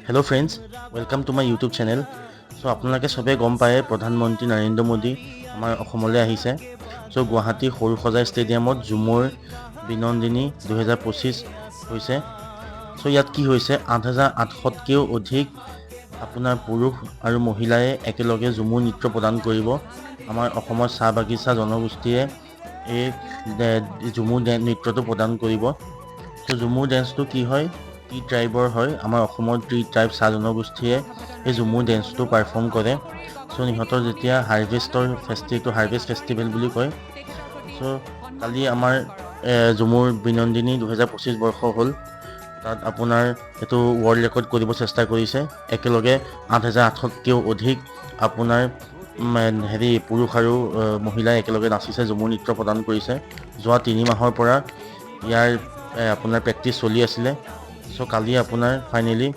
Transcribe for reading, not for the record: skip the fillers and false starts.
Hello friends, welcome to my YouTube channel. So আপোনালোকে চবেই গম পায়, প্ৰধানমন্ত্ৰী নৰেন্দ্ৰ মোদী আমাৰ অসমলৈ আহিছে। চ' গুৱাহাটী সৰুসজাই ষ্টেডিয়ামত ঝুমুৰ বিনন্দিনী 2025 হৈছে। চ' ইয়াত কি হৈছে? 8800তকৈও অধিক আপোনাৰ পুৰুষ আৰু মহিলাই একেলগে ঝুমুৰ নৃত্য প্ৰদান কৰিব। আমাৰ অসমৰ চাহ বাগিচা জনগোষ্ঠীয়ে এই ঝুমুৰ নৃত্যটো প্ৰদান কৰিব। চ' ঝুমুৰ ডেন্সটো কি হয়? টি ট্ৰাইবৰ হয়। আমাৰ অসমৰ টি ট্ৰাইব চাহ জনগোষ্ঠীয়ে এই ঝুমুৰ ডেন্সটো পাৰফৰ্ম কৰে। চ' সিহঁতৰ যেতিয়া হাৰ্ভেষ্টৰ ফেষ্টিভেলটো, হাৰ্ভেষ্ট ফেষ্টিভেল বুলি কয়। চ' কালি আমাৰ ঝুমুৰ বিনন্দিনী 2025 বৰ্ষ হ'ল। তাত আপোনাৰ এইটো ৱৰ্ল্ড ৰেকৰ্ড কৰিব চেষ্টা কৰিছে। একেলগে 8800তকৈও অধিক আপোনাৰ হেৰি পুৰুষ আৰু মহিলাই একেলগে নাচিছে, ঝুমুৰ নৃত্য প্ৰদান কৰিছে। যোৱা 3 মাহৰ পৰা ইয়াৰ আপোনাৰ প্ৰেক্টিচ চলি আছিলে। চ' কালি আপোনাৰ ফাইনেলি